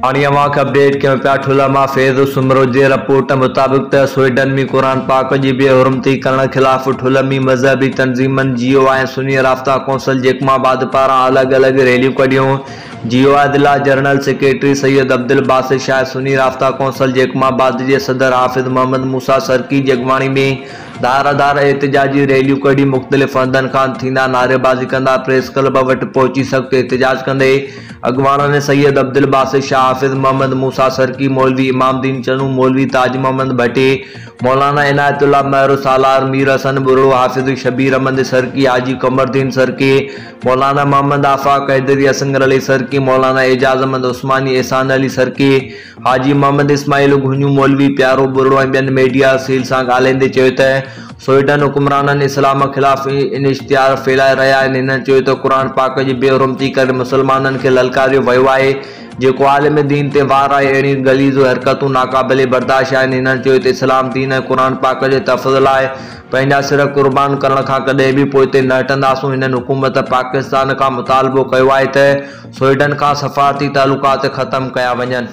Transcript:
هاڻي اوهان کي اپڊيٽ ڪيون پيا ٺلهه مان فيض سومرو جي رپورٽ مطابق ته سوئيڊن ۾ قرآن پاڪ جي بي حرمتي ڪرڻ خلاف ٺلهه ۾ مذهبي تنظيمن جي يو آء ۽ سني رابطا ڪونسل جيڪب آباد پاران الڳ الڳ ريليون ڪڍيون. جي يو آء ضلع جنرل سيڪريٽري سيد عبدالباسط شاهه سني رابطا ڪونسل جيڪب آباد جي صدر حافظ محمد موسيٰ سرڪي جي اڳواڻي ۾ ڌار ڌار احتجاجي ريليون ڪڍي مختلف هنڌن کان ٿيندا نعريبازي ڪندا پريس ڪلب وٽ پهچي سخت احتجاج ڪندي اڳواڻن سيد عبدالباسط شاهه، حافظ محمد موسيٰ سرڪي، مولوي امام الدين چنو، مولوي تاج محمد ڀٽي، مولانا عنايت الله مهر، سالار مير حسن ٻرڙو، حافظ شبير احمد سرڪي، حاجي قمر الدين سرڪي، مولانا محمد آفاق حيدري، اصغر علي سرڪي، مولانا اعجاز احمد عثماني، احسان علي سرڪي، حاجي محمد اسماعيل گهنڃو، مولوي پيارو ٻرڙو ۽ ٻين ميڊيا سيل سان ڳالهائيندي چيو ته سوئيڊن حڪمرانن اسلام خلاف اشتعال ڦهلائي رهيا آهن. هنن چيو ته قرآن پاڪ جي بي حرمتي ڪري مسلمانن کي للڪاريو ويو آهي جيڪو عالم دين تي وار آهي اهڙيون غليظ حرڪتون ناقابل برداشت آهن. هنن چيو ته اسلام دين ۽ قرآن پاڪ جي تحفظ لاء پنهنجا سر قربان ڪرڻ کان ڪڏهن به پوئتي نه هٽنداسون. هنن حڪومت پاڪستان کان مطالبو ڪيو آهي ته سوئيڊن کان سفارتي تعلقات ختم ڪيا وڃن.